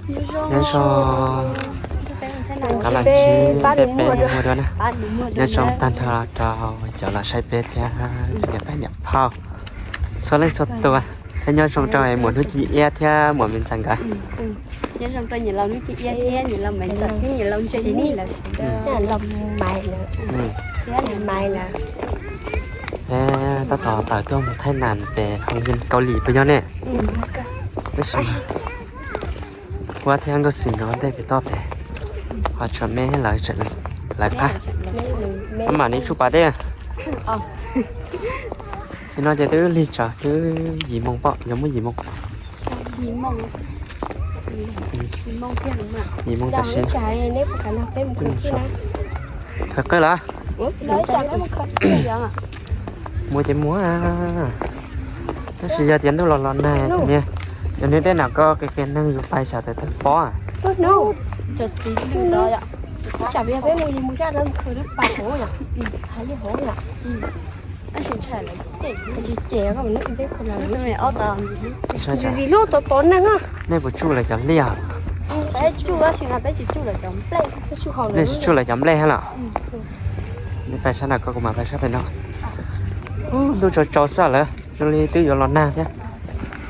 Nyob zoo, kav los ntsib peb peb mus dua na. Nyob zoo tag nrho rau cov los saib peb thiab cov niam tais niam phauj txhua leej txhua tus, thiab nyob zoo rau muam Hnub Ci Iab thiab muam Me Ntxawm nkawd. Peb tab tom tawm tuaj mus Thaib Nas pem hoo yim Kaus Lim puas yog ne? Tab sis Huab thiab Nkauj Xis nkawd ua ntej pem toj pem, ho tshuav me lawv tseem lawv qab. Maj mam li tsuj pas dej. Sim no ces twb lig tsawv twb yim moos pom, yog muaj yim moos. Yim moos tab sis khaws qawj los. Muaj ces muaj, tab sis yog tias ntuj los los nag, cov niag dej nram ko qias qias neeg yus pais tsam tawm tawg pob. Nej puas tsuj lawv cov liaj? Nej tsis tsuj lawv cov nplej hab los? Nej pais sab nram ko kuv mam pais sab pem no. Ntuj tsaus tsaus xwb lawm, zoo li twb yuav los nag thiab.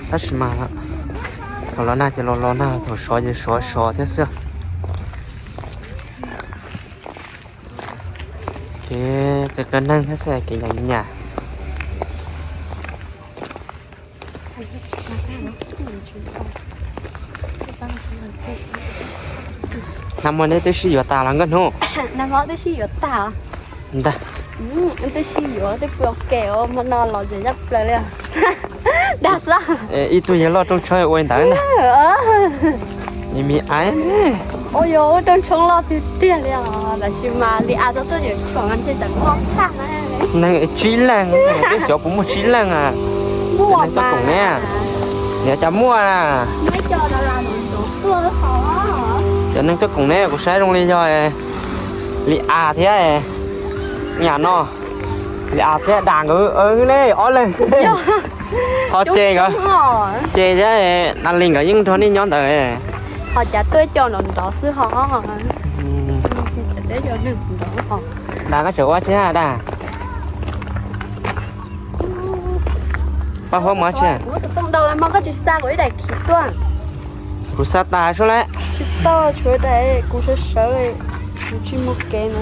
Tab sis mas thaum los nag ces los los nag, thaum sov ces sov sov thiab xwb. Kev qias qias neeg thiab xwb, kev nyam nyam. Nag hmo neb twb sib yuav tas los Nkauj Hnub? Ntag. Twb sib yuav twb pw ua ke hmo no los zem zaj plaws li. Dag xwb. Ib tug yawg loj rooj tshoob ua li ntawd ntag. Ua yog rooj tshoob loj tiag tiag li os, tab sis mas li as txog tuaj yuav tshuam mas ntshe tseem loj tshaj na. Neeg tsib leeg, twb xyov puas muaj tsib leeg a. Cov neeg tuaj koom ne, niam cas muaj na. Cov neeg tuaj koom ne kuv saib zoo li yog li as thiab nyam no, li as thiab das nkawd ne ob leeg. Ho ces nkawd, ces thiab Nas Lis nkawd yeej nrog nej nyob ntawd. Ho cas tuaj co nrov nrov xwb ho. Das koj tseem ua thiab das. Paj huab mov tsi. Kuv xa tas suab lawm. Tsis tau, tshuav daim kuv sawv sawv, kuv tsis mus kev na.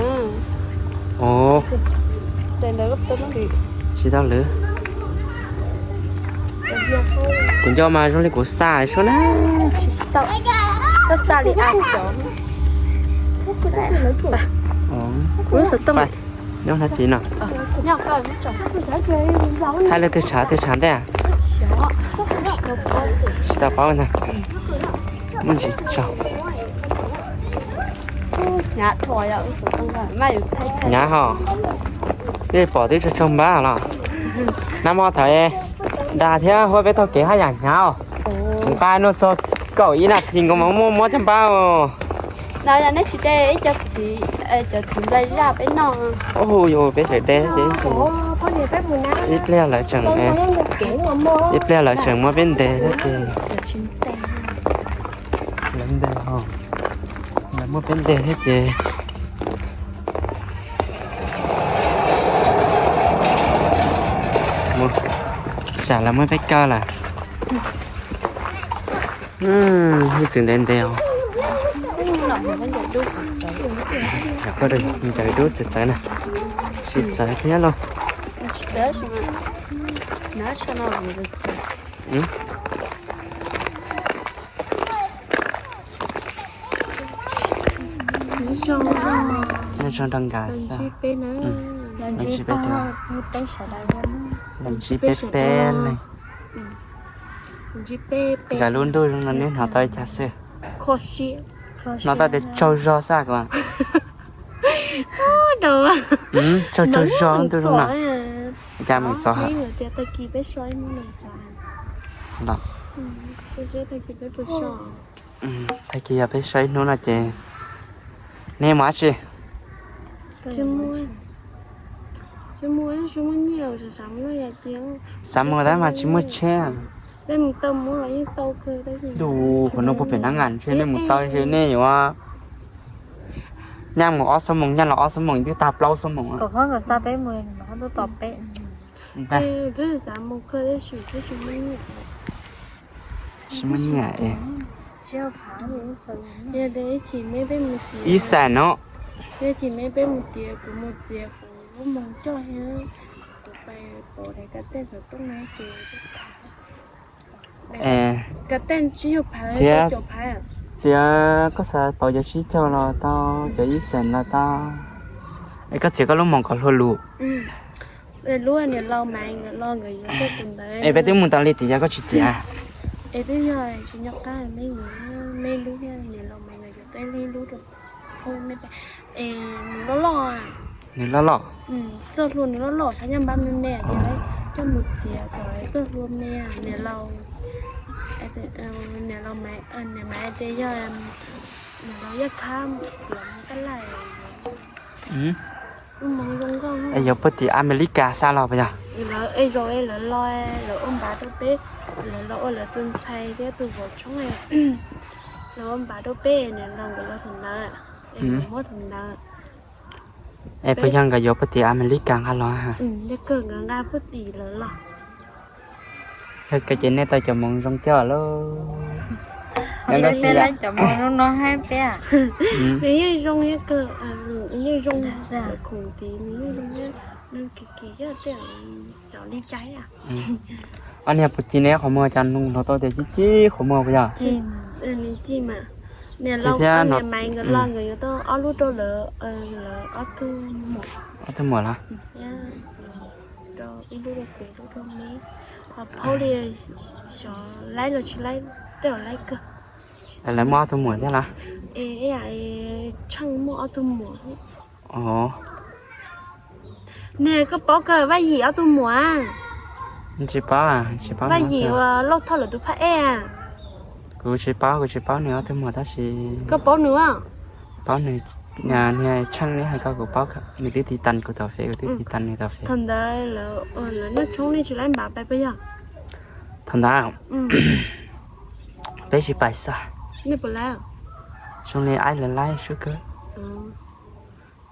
Tsis tau lwm. Kuv nco mas zoo li kuv xa suab na. Koj xa li a cov. Nyob hnab tiv no. Thaij leej twg tshav twg tshav ntej. Tsis tau paub ntag. Muaj ntsis tsaug. Hnyav hos. Peb pom twb tsaug tsaug npab los. Nag hmo thaum Das thiab Huab peb taug kev haj yam hnyav os. Kuv nqa no txog kaum ib nas this nkaus mas muaj mob caj npab os. Ub, yog peb sawv de ces ib pliag lawv tseem, ib pliag lawv tseem muab peb ntes thiab ces, lawv ntes, lawv muab peb ntes thiab ces mus, tsam lawv muab peb kaw lawm. Ib txwm ntev ntev os. Ncaws dub txawv txawv na, tsis txawv thiab lauj. Nyob zoo rau nkawd xwb. Los ntsib peb, los ntsib peb peb leeg. Nkawd lub ntuj zoo no neb hnov tau li cas xwb? Hnov tau tias tsaug zog xwb kuv. Tsaug tsaug zog ntuj zoo no. Cas mus txog hawm. Tag kis yog peb so ib hnub no ces neb mus dab tsi? Xav mus tab mas tsis muaj tsheb. Peb mus taw muab los yeej tau kawg tab sis. Ntuj, qhov no puag pem nab ngas ntshe nej mus taw ntshe nej yuav nyaj mus ob xuab moos, nyaj los ob xuab moos twb tag plaub xuab moos. Peb xav mus kawg tab sis peb tsis muaj nyiaj. Tsis muaj nyiaj. Ib xees no. Yog chim me peb mus tiav, kuv mus txiav kuv lub moos coj thiab kuv pais pom daim ka tej xov tooj na ces ka tej tsib caug phav, txiav, txiav koj xav tau cov tsib caug los tau, cov ib xees los tau. Es koj txiav koj lub moos kom hlua lus. Lub niam laus Maiv nkawd los nkawd yuav tej tus ntawd. Es peb twb mus tau li tim yog koj tsis txiav. Es twb yog tsis nco qab me, me lub niam laus Maiv nkawd yuav tej li lub rau phob me. Es nws loj loj. Nws loj loj. Txoj hlua nws loj loj, txhob nyob npab me me tias coj mus txiav kom txoj hlua me. Niam laus, niam laus Maiv, niam Maiv tias yog niam laus Yaj Khab txiav mus taj laj. Lub moos zoo nkauj. Es yuav puag tim Amelikas xa los puas yog? Lawv es zoo es lawv los, lawv ua npav rau peb, lawv los ua lawv tus ntxhais thiab tus vauv tshoob, lawv ua npav rau peb, niam laus nkawd los thaum ntawd, es nkawd muab thaum ntawd. Es puas yog nkawd yuav puag tim Amelikas nqa los? Yog kawg nkawd nqa puag tim lawv los. Yog kawg ces nej tau cov moos zoo coj lauj. Nws yeej zoo, yeej zoo, khoom tid nws yeej zoo thiab, nws kim kim thiab, cov li cas. Ob niag puas ci nej qhov muag, cas nug hluas tau tias ci ci qhov muag puas yog? Nws ci mas. Niam laus thiab niam Maiv nkawd los nkawd yuav tau ob lub rau lawv, lawv ob tug muam. Ob tug muam los? Rau ib lub rau kuv, ib lub rau me. Ho phaub li xyov laib los tsis laib, tej zaum laib kawg. Lawv muaj ob tug muam thiab los? Es Tsheej muaj ob tug muam. Niag koj paub kawg Vaj Yim ob tug muam? Tsis paub, tsis paub. Vaj Yim uas Lauj Thoj lawv tus phab ej. Kuv tsis paub, kuv tsis paub nws ob tug muam tab sis. Koj paub nws? Paub nws, niag Tsheej neb hais ko kuv paub, nws twb tiv tas kuv tom Face, kuv twb tiv tas nws tom Face. Thaum ntawd lawv noj tshoob nej tsis laib npav pais puas yog? Thaum ntawd peb tsis pais xwb. Nej puas laib? Zoo li aib lawv laib sub kawg.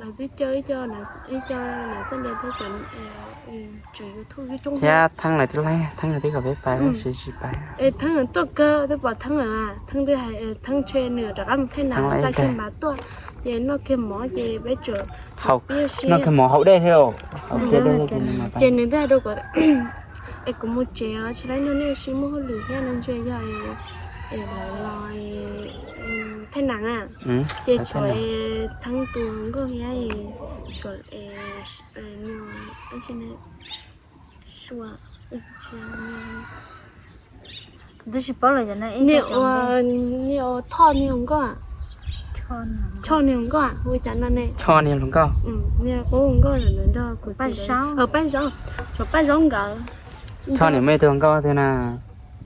Lawv twb coj ib co, ib co nam xab ntias thiab cov tswv YouTube coob coob thiab. Theeb lawv twb laib, Theeb lawv twb kom peb pais tab sis tsis pais. Es Theeb tuaj kawg, twb pom Theeb lawm, Theeb twb hais, Theeb ntshe nws rov qab mus Thaij Nam xa kiag npav tuaj, ces noj kiag mov ces peb tseem haus, noj kiag mov haus dej thiab. Ces nws twb hais rau kuv, es kuv mus tsev os, tsis laib noj, nej ua si muaj hauj lwm thiab no, ntshe yog es lawv los Thaij Nam na, ces tshuav Theeb tus nkauj thiab, tshuav Sua, twb tsis paub lawm. Niag ua Thoj niag hluas nkauj, Thoj niag hluas nkauj hu cas no ne? Thoj niag hluas nkauj, niag qub hluas nkauj ntawd nrog kuv, Paj Zaub, tshuav Paj Zaub nkawd. Thoj niam muaj ib tug hluas nkauj twg na?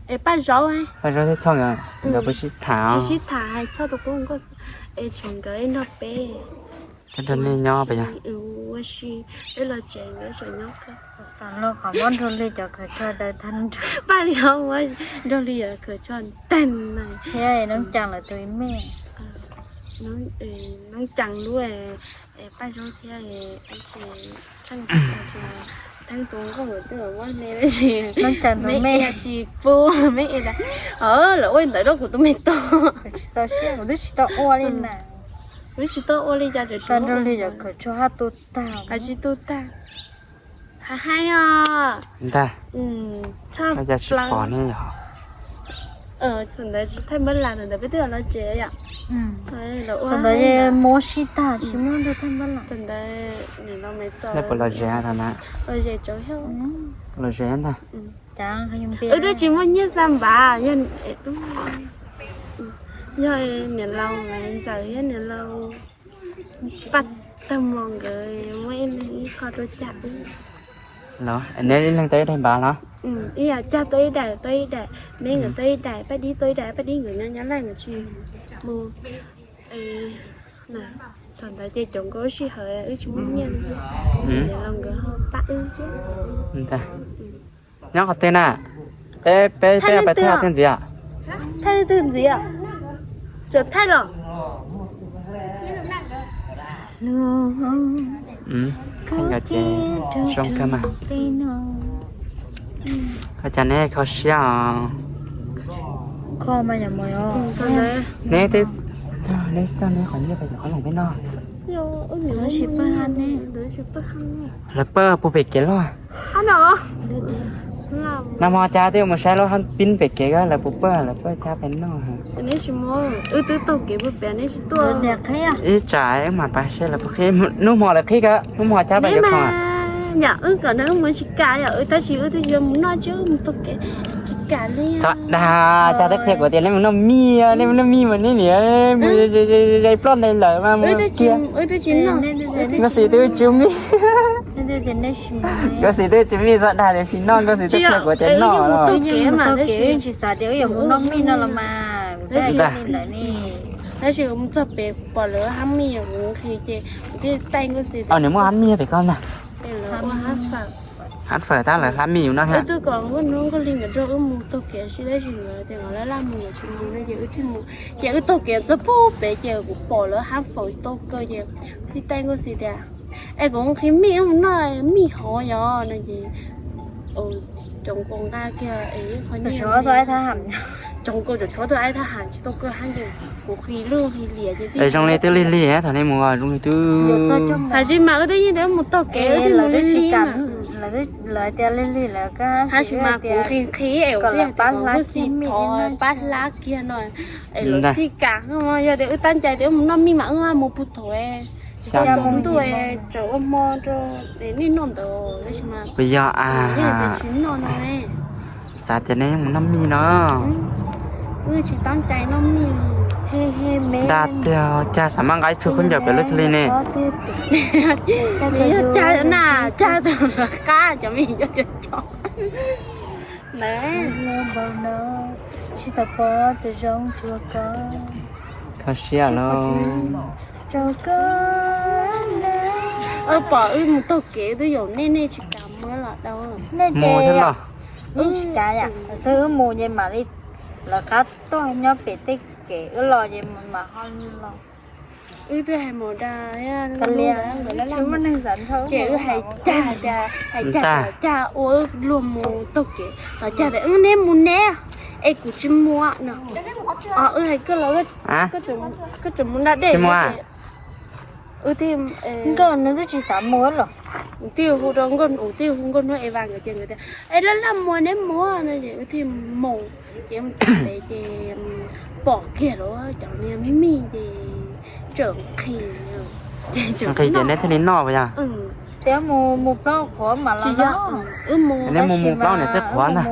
Es Paj Zaub, Paj Zaub thiab Thoj nkawd, nkawd puas sib tham? Tsis sib tham, hais Thoj tus qub hluas nkauj, es tshuav nkawd nrog peb. Nrog nej nyob puas yog? Ua si, peb los tsev nkawd tseem nyob kawg. Xav luag qhov muab Nraug Lig cov khaws tsho daws tag nrho. Paj Zaub muab Nraug Lig cov khaws tsho tag na. Thiab Noob Cas lawv tus me, Noob Cas lub, Paj Zaub thiab, Theeb tus nkauj twb muab me, Noob Cas tus me tsis pub me, lawv ua ntawd rau kuv tus me tub. Tsis txaus siab, kuv twb tsis tau ua li na. Kuv twb tsis tau ua li cas, Nraug Lig cov khaws tsho haj tu tag, tsis tu tag. Haib os. Ntag. Tsis pom ne yog. Thaum ntawd tsis thaij npab las, thaum ntawd peb twb los tsev yom. Thaum ntawd muab sib tag tsis muaj tus thaij npab las. Thaum ntawd nim no me txo, puas los ze thaum ntawd? Los ze tsawv thiab. Los ze ntag. Wb twb tsis muaj nyiaj xa npav, yog niam laus ntxawm thiab niam laus Paj Tawg Mos nkawd muab ib leeg ib qho rau caj wb. Los neb ib leeg tau ib daim npav los? Ib yam caj tau ib daim, tau ib daim, me nkawd tau ib daim, Paj Dib tau ib daim, Paj Dib nkawd nyob Nyab Laj nkawd tsis mus. Thaum ntawd ces cov nkauj sij hawm wb tsis muaj nyiaj, niam laus nkawd ho pab wb. Nyob qhov twg na? Peb, peb, peb, peb thaij leej twg ntxiv? Thaij leej twg ntxiv? Tseem thaij los? Thaij nkawd ces zoo kawg mas. Ua cas neb kho siab os? Neb, neb coj neb qhov nyiaj pais cov qhob noom peb noj. Lawv pawg puag pem kev loj. Nag hmo cas twb yuav mus saib lub hab pib pem kev ko lawv puas pawg, lawv pawg cab pais noj. Ib tsam wb mam pais saib lawv puas qhib, hnub hmo lawv qhib ko, hnub hmo cab pais yuav khoom. Yog wb kom nws wb mus tsis kam, yog wb tab sis wb twb yuav mus noj tsis mus taug kev, tsis kam li. Txhob dag, cas twb qhia kuv tias nej mus noj mij, nej mus noj mij mas nej niam mus zais ploj ntais lawm mas mus kiag. Nkauj Xis twb tsw mij. Nkauj Xis twb tsw mij, txhob dag tias tsis noj, Nkauj Xis twb qhia kuv tias noj los. Tab sis mus txog pem kuv pom lawv hab mij, kuv nqhis ces kuv thiaj taij Nkauj Xis. Nws muaj hab mij pem ko ntag. Hab fawm tab lawv hab mij yus noj thiab. Wb twb kom Nkauj Hnub Nkauj Hli nkawd nrog wb mus taug kev sib, tab sis nkawd tias nkawd laj laj mus nkawd tsis mus no ces wb thiaj mus. Ces wb taug kev txog puag pem ces kuv pom lawv hab fawm tau kawg ces thiaj taij Nkauj Xis tias, es kuv nqhis mij wb mus noj mij hov yos no ces cov nkaus nqa kiag es qhov nyiaj, cov nkaus cov tshuav tuaj aib thab ham tsis tau kawg hab ces kuv nqhis lwj nqhis liam ces zoo li twb lig lig thaum nej mus zoo li twb. Hais tsis mas wb twb yeej tias mus taug kev wb twb mus lig lig. Lawv tias lig lig lawv, tab sis mas kuv nqhis nqhis es kuv thiaj tias Nkauj Xis thov pab hlab kiag no es lawv thiaj kam. Yog tias wb tab ncais tias wb mus noj mij mas wb mus puag thaum tsaus ntuj tseem ua hmo rau nej noj ntawd tab sis mas kuv yog tias tsis noj no. Xav tias nej mus noj mij no. Wb tsis tab ncais noj mij. Dag tiag, cas xav maj nqa ib tsuag khaub ncaws pem lub thiaj li ne. Nws yog cag na, cag tau lawv qab cov me nyuam cov cov. Kho siab los. Pom wb mus taug kev twb yaum nej, nej tsis kam mus los dau. Mus thiab los. Wb tsis kam yam, twb wb mus ces mam li lawv qab tuaj nyob pem tej kev, wb los ces mam ho los. Wb twb hais mus da, ces wb hais cag, hais cag, cag ua wb luag mus taug kev los cag tias neb mus neb, es kuv tsis mus no. Wb hais koj los, koj tseem mus da dej. Wb thiaj, nkauj nws twb tsis xav mus los. Wb thiaj hu rau nkauj, wb thiaj hu nkauj hnub Eva nkawd ces nkawd tias es laj laj mus neb mus no ces wb thiaj mus. Ces mus txog pem ces pom kiag lawv cov niag mij ces tseem nqhis, nqhis ces neb thiaj li noj puas yog? Tias mus mus plaub qhuav mas los, wb mus, neb mus mus plaub niam txij qhuav ntag.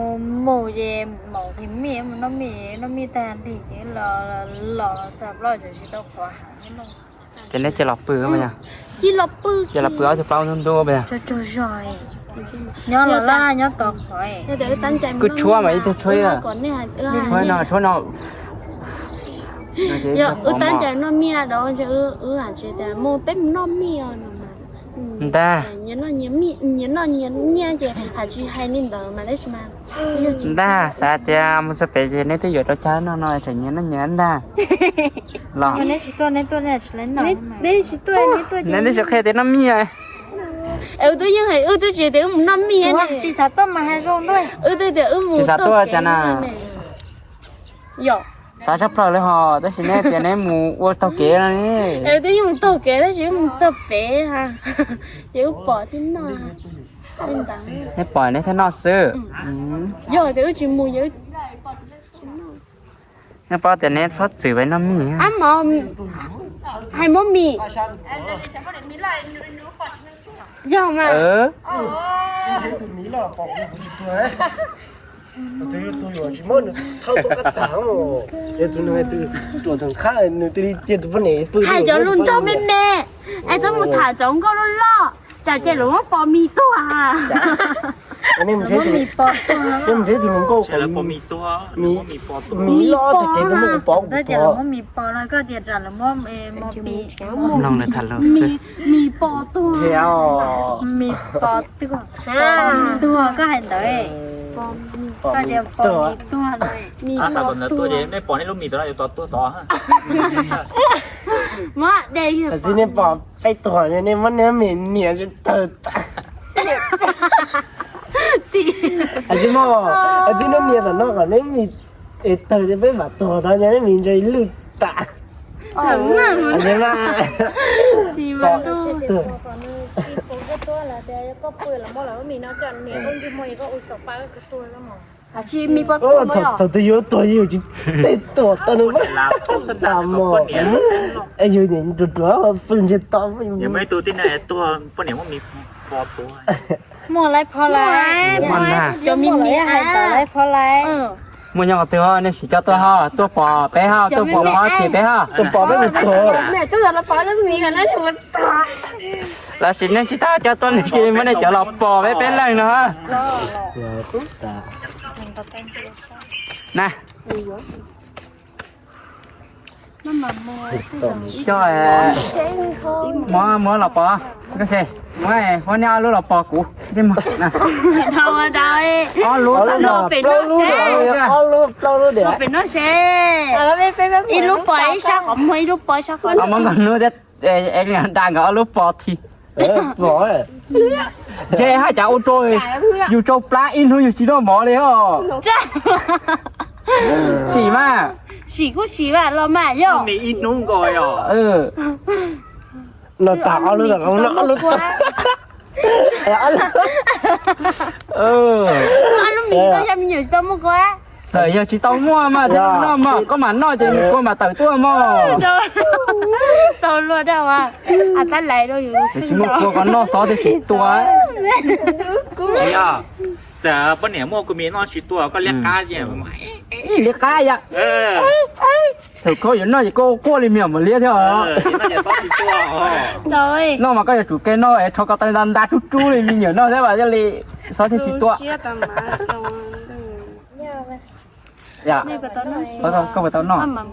Mus ces mus nqhis mij, mus noj mij, noj mij tag li ces los los txog plaub tseem tsis tau qhuav heev. Ces neb cia los pw puas yog? Cia los pw ob tug plaub ntub ntub puas yog? Nyob los laj nyob tos qhuav. Kuj tshuab mas ib tug tshuab, tshuab no, tshuab no. Yog wb tab ncais noj mij dov, wb hais tias mus peb mus noj mij os no. Ntag. Nyias noj nyias nyiaj ces hais tsis hais li ntawd mas tab sis mas. Ntag, xav tias mus txog pem ces neb twb yuav rau cab noj no tseem nyias noj nyias ntag. Los. Neb twb tsis qhia tias noj mij. Es wb twb yeej hais, wb twb tsis tias wb mus noj mij. Tsis xav tuaj mas hais zoo ntuj. Wb twb tias wb mus, tsis xav tuaj cas na. Yog. Xav tshaj plaws li hos, tab sis neb tias neb mus ua taug kev no ne. Es wb twb yeej mus taug kev tab sis wb mus txog pem ha, ces wb pom thiab noj. Neb pom neb thiaj noj xwb. Yog tias wb tsis mus, neb paub tias neb txhob txwm pais noj mij. Hais muab mis. Yog mas. Hais cov lus nrog me me, es txhob mus tham cov nkauj loj loj, tsam ces lawv muab pos mis tuag. Muab mis pos tuag. Mis loj tag kev tuaj muab kuv pov kuv pov. Muab mis pos no koj tias tsam lawv muab pis. Mloog lawv tham lus xwb. Mis pos tuag. Mis pos tuag. Pos tuag koj hais ntawd. Pom mis tuag. Nej pom nej lub mis tod no yuav tod tuag tod. Txij nej pom peb tuag nej muab nej mis nias tsis tawg tas. Tsis muaj, txij nej nias tom no kom nej mis es tawg peb mam tuag tod, nej mis ntse lwj tas. Thaum twg yuav tuag yus tsis tej tuag tau nws, txaj mos. Es yus niam ruam ruam pw ntshe tau. Muaj lawv pho lawv, cov me me hais tawm lawv pho lawv. Muaj nyob qhov twg nej sim coj tuaj ho, tuaj pom peb ho, tuaj pom phob ces peb ho. Tuaj pom peb mus tuag. Lawv sim nej tsis tas coj tuaj, nej cia li muab nej cov los pom peb peb leeg no. Na, coj, muab muab los pov, muab huab nej ob lub los pov kuv. Ob lub, plaub lub, ob lub plaub lub diam. Ib lub pov ib sab qhov muag, ib lub pov ib sab qhov muag. Muab nkawd hnub thiab, da nkawd ob lub pov thi. Ntshe haj cas ua rau yus tsau plab ib hnub yus tsis noj mov li os. Sim mas. Sim kuj sim mas los mas yog. Ib hnub nkaus os. Los tas ob lub, los ob lub. Ob lub mis tau yog me nyuam tsis tau muaj kua. Txawm yog tsis tau muaj mas noj mas koj mam noj ces nws kua mam tawm tuaj mog. Txaus luag dag as, tab lais rau yus tsis muaj kua koj noj xob thiaj tsis tua. Tsis yog, txawm poj niam muaj kua mis noj tsis tua koj liab qab. Liab qab yom. Thaum koj yuav noj ces koj quaj li me nyuam liab thiab os. Noj mas koj yuav tsum ke noj es rho ko taw nta nta rub rub li me nyuam noj thiab mas thiaj li xob thiaj tsis tua. Koj puas tau noj? Noj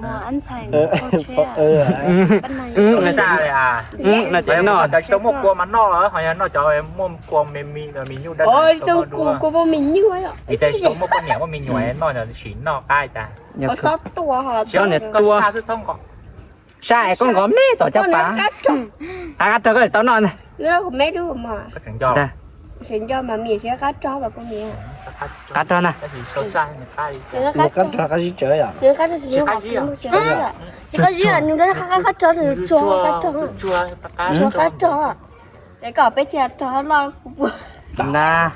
ces noj. Cov tsis tau muaj kua mas noj, ho yog noj cov muaj kua me me, me nyuj dab, vim tias tsis tau muaj poj niam muaj me nyuam noj sim noj qab tas. Tsis noj niam tua. Sab es koj nqos me tom caj pas. Qab qab rog koj tau noj na. Qab rog na. Qab rog. Es kom peb thiaj rog loj. Na,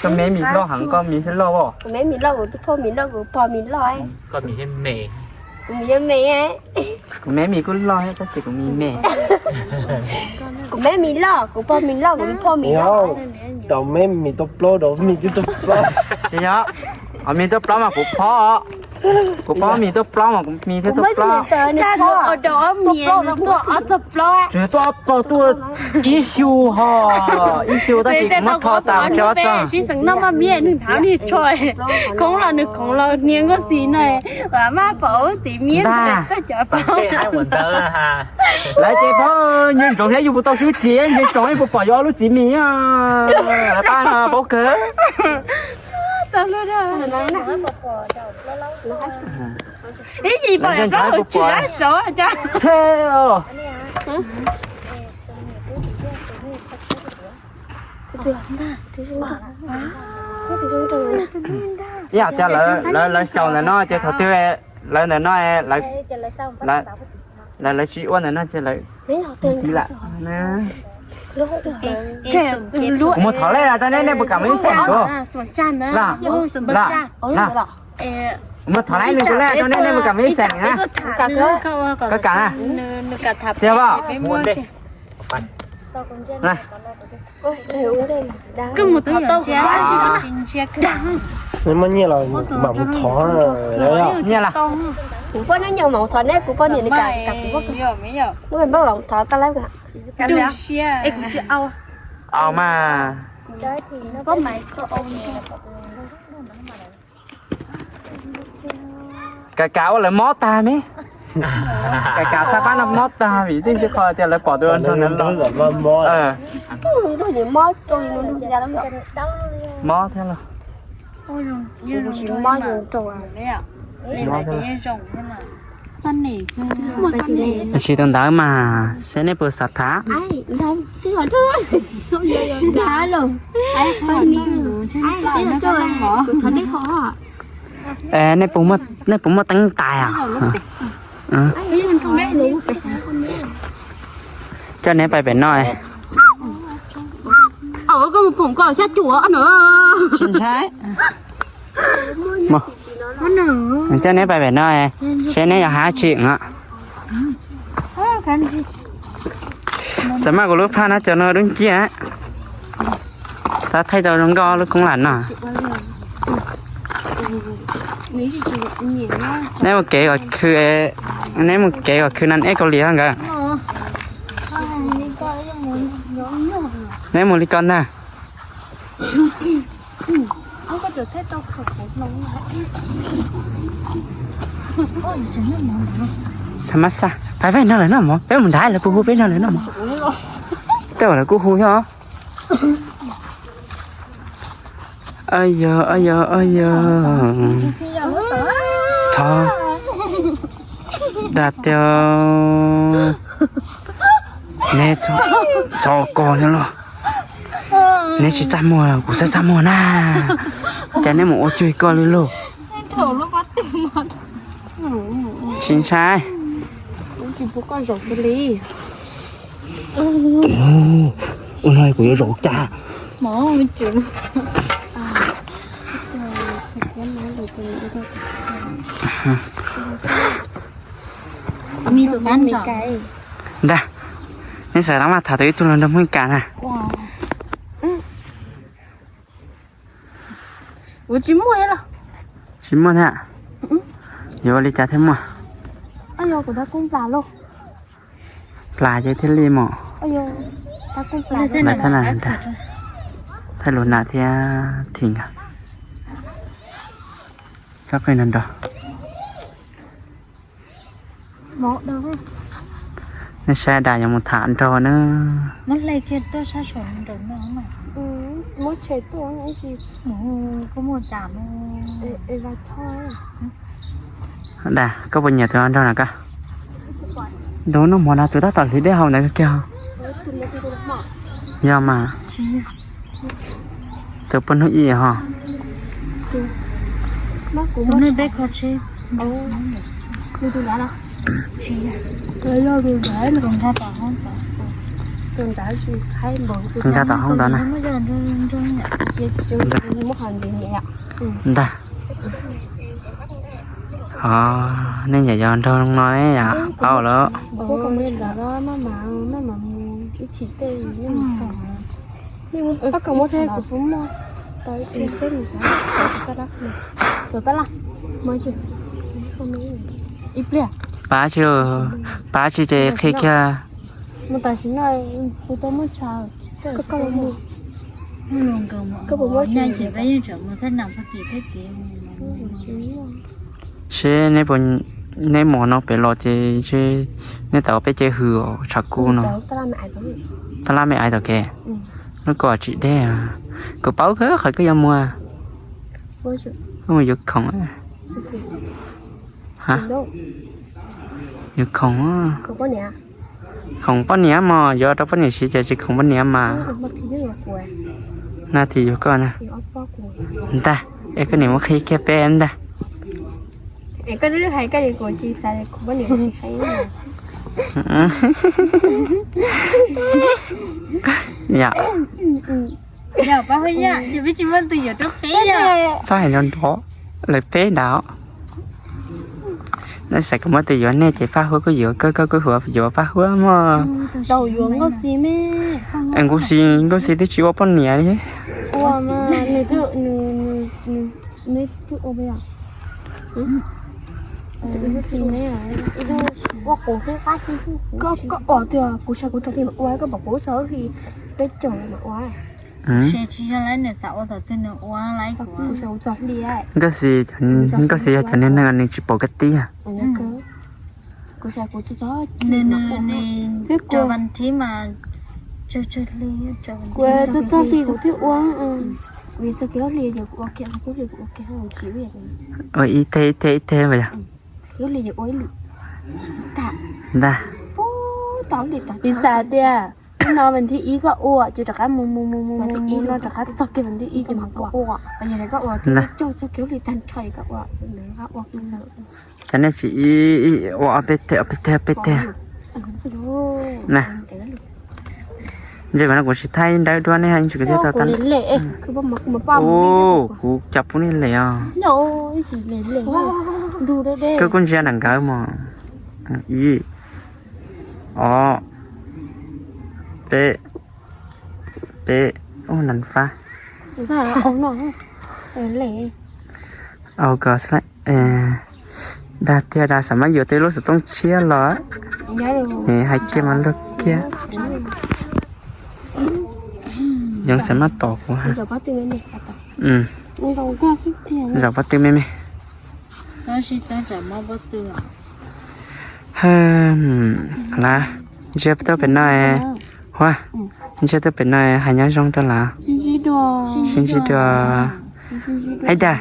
koj me mis loj heev, koj mis thiaj loj os. Kuv me mis loj, kuv tus phauj mis loj, kuv pog mis loj. Kuv mis me. Kuv me mis kuj loj tab sis kuv mis me. Kuv me mis loj, kuv pog mis loj, kuv tus phauj mis loj. Rau me mis tuaj plaub, rau mis twb tuaj plaub. Yog, mis tuaj plaub mas kuv pog, kuv pog mis tuaj plaub mas kuv mis thiaj tuaj plaub. Tsuas tuaj ob tog tuaj ib xyu ho, ib xyu tab sis kuv muab tho tas tso txog. Sib xeem noj maj miab nws hnav nws tso, khoov los nws khoov los niag nkauj xis na, maj pom ub tim miab ntag. Lawv ces phob nce ntsoov thiab yus puas tau swb txiv nce ntsoov puas pom yuav ob lub txiv mis. Lawv pab no paub kawg. Ib yim pom sab hauv tsis ab saud cas. Ib yam tias lawv xyaum ntawm no ces thaum twg lawv ntawm no, lawv tsis ua ntawm no ces lawv tiv lawm. Kuv mus thov lej rau nej, nej puas kam mus ib xeem kuv? Kuv mus thov lej nws kuv lej rau nej, nej puas kam mus ib xeem na? Koj kam na? Tiag pom? Nws muaj nyiaj los mam mus thov. Nyiaj las? Kuv poj niam mam mus thov ne, kuv poj niam nws kam, kuv poj niam mam mus thov tau lawm. Au mas. Kam kam ua lawv mob tag me. Kav kav xab pab no mob tag vim tej ntsis qho tias lawv pom tus nrog nws los. Mob thiab los. Mob thiab los. Tsis tus ntawd mas seb nej puas xav tham. Nej puas muaj teeb tais os? Coj neb pais pem no. Tsis ntshai. Coj neb pais pem no, seb neb yuav hab tsi os. Xav maj kuv lub phaj no cov no dub nciab. Tab thaij tau zoo nkauj lub koob lam no. Neb mus kev kom khw, neb mus kev kom khw no eb Kaus Lim nkawd. Neb mus li ko ntag. Tha mab xaj, pais peb no lawm no mog, peb mus nrad lawv puas hu peb no lawm no mog. Tej lawv kuj hu thiab os. Yog, yog, yog. Txhob dag tiag. Neb txhob koj thiab los. Neb tsis txaj muag, kuv txaj txaj muag na. Cas neb mus ua cuag koj li lauj. Tsis ntshai. Ua no kuv yuav zaum cas. Ntag, neb xav tau mas tham tau ib tug los nrog Hmoob Meskas na. Tsis muaj thiab. Yuav ua li cas thiaj muaj? Plas ces thiaj li mus. Lawv thaij na, thaij lus nas thiab thim nkawd. Txhob qw nrov nrov. Nej saib das yuav mus tham nraug na. Das, koj puas nyiam tus nraug na koj? Tus noj mov na, tus tab tom hliv dej hau ntawd kiag. Yog mas. Tus poj hnub ib ho. Nkag tom hoob ntawd na. Ntag. Nej nyiam yos nraug no yom, paub lawm. Pab tsi, pab tsi ces qhia kiag. Seb neb mus no pem los ces seb neb tau peb ceg hws tshav kub no. Taj laj me ais tom kev. Lub ko tsis deb. Kuv paub kawg qhov koj yuav mus. Mus yuav khoom. Yuav khoom. Khoom poj niam mog, yuav rau poj niam siv ces tsis khoom poj niam mas. Nag Thim yuav koj na. Ntag, es koj niam muab qhib kiag peb ntag. Yom. Txhob hais nrov nrov, lawv peb nrad. Nej xav kom muab tus yuav nej ces Paj Huab kuj yuav koj, koj kuj yuav Paj Huab mog. Nkauj Xis, Nkauj Xis twb tsis ua poj niam li. Nkauj Xis, Nkauj Xis yog cov niag neeg nws tsis pom koj tib. Kuv xav kuv txog txog Nws, nws, nws, Thiab kuv, cov vas thiv mas tsawg tsawg hli, cov vas kuv thiv txog txog hli kuv thiaj ua. Kuv txog kiag ob hlis ces kuv ua kiag, txog kiag ob hlis kuv ua kiag, kuv tsis ua. Ua ib teg ib teg ib teg mas yog. Kiag ob hlis ces ua ib lwm. Ntag. Pub tau ob hlis tag. Piv xam tias hnub no vas thib ib koj ua ces rov qab mus mus mus mus mus no rov qab txog kiag vas thib ib ces mas koj ua. Ntag. Coj txog kiag ob hlis tag nrho ces koj ua. Cas nej tsis ib ua ob peb teg ob peb teg ob peb teg na. Ntshe mas no kuv tsis thaij dawb duab nej ha, tsis kuv thiaj tau tau. Ua, kuv cov pub nej lem os. Koj kuj ntsia nram nkawd mog. Ib, ob, peb, peb, ub, nas fab. Au ko xwb. Dag tiag, dag xav mas yuav tej lub xov tooj tshiab los. Hais kiag mas luag kiag. Yoov xav mas tos kuv ha. Zaum pob tw me me. Lav, ntsia tuaj pem no, hua, ntsia tuaj pem no hais nyob zoo rau lawv. Sib ntsib dua. Aib dag,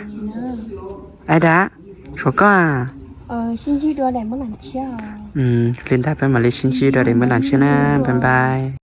aib dag, suav koj. Li ntawd peb mam li sib ntsib dua daim npaj nas tshiab na, bye bye.